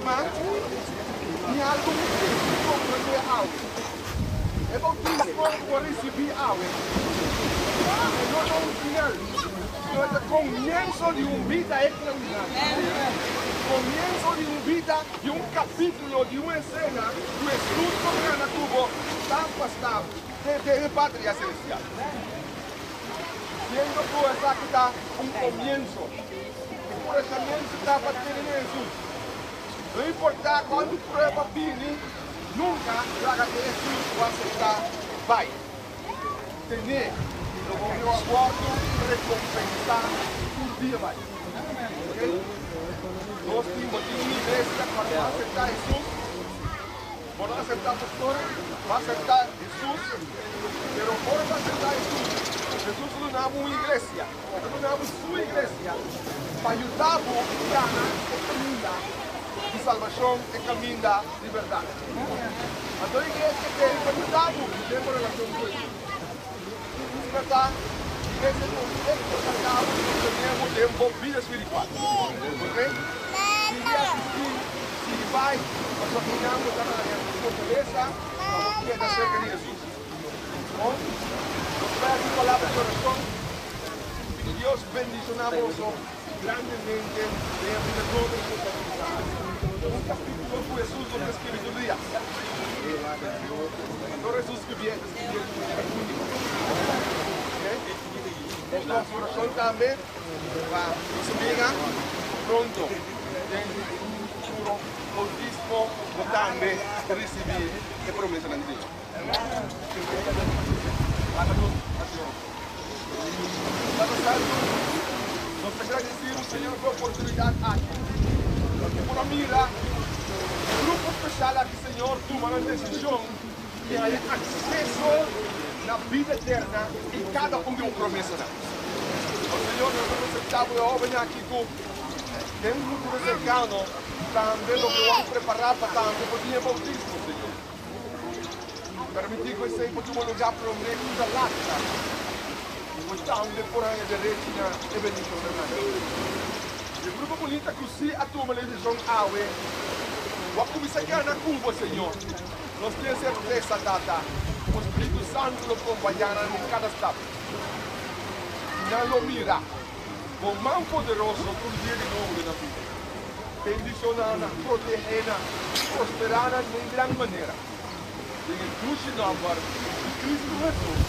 Stimá, tin algu ku komprondé awe. E boutismo ku bo risibí awe e no ta un final, sino e ta komienso di un bida ekstraordinario. Komienso di un bida, di un kapítulo, di un esena ku Hesus lo gana ku bo stap pa stap te den e patria selestial. Siendo ku esaki ta un komienso, enkurashamentu ta pa tene na Hesus. No importá kuantu prueba bini, nunka laga e Hesus ku a aseptá bai. Ten'é, lo bo lo a wòrdu rekompensá tur dia bai. Oke? Nos tin, bo tin un iglesia ku a aseptá Hesus. Bo no aseptá pastor, bo aseptá Hesus. Pero ora bo aseptá Hesus, Hesus ta duna bo un iglesia. E ta duna bo su iglesia pa yuda bo gana e kaminda di salbashon, e kaminda di bèrdat. Anto e iglesia ei pa yuda bo den bo relashon ku Hesus. Asina ta, iglesia ta un efekto pa yuda bo sostené bo den bo bida spiritual. Oké? Sigui asistí, sigui bai, pasobra einan bo ta haña fortalesa pa bo keda serka di Hesus. Bon, nos ta bai hasi palabra di orashon. Pidi Dios bendishoná boso grandemente den e bida nobo ku boso a kuminsá. Un kapítulo ku Hesus lo ta skibi tur dia. Pasobra Hesus skibié, e ta skibié di un manera úniko. Oke? Nos ta hasi orashon tambe pa nos amiga pronto den un futuro boutismo lo tambe risibí e promesanan di Señor. Tata Santu, nos ta gradisí bo, Señor, pa e oportunidat aki. Nos por a mira e grupo spesial aki, Señor, tuma nan desishon i haña akseso na bida eterna i kada un di bo promesanan. O Señor, nos ta presentá bo e hóbennan aki ku den un futuro serkano tambe lo ke wòrdu prepará pa tambe por tin e boutismo, Señor. Permití ku esei por tuma lugá promé ku ta lasta i bo tambe por haña derechi na e bendishonnan aki. E grupo bunita ku sí a tuma e desishon awe, bo a kuminsá gana ku bo, Señor. Nos tin e sertesa, Tata, ku bo Spiritu Santu lo kompañá nan den kada stap. I nan lo mira bo man poderoso tur dia di nobo den nan bida. Bendishoná nan, protehé nan i prosperá nan den gran manera. Den e dushi nòmber di Kristu Hesus.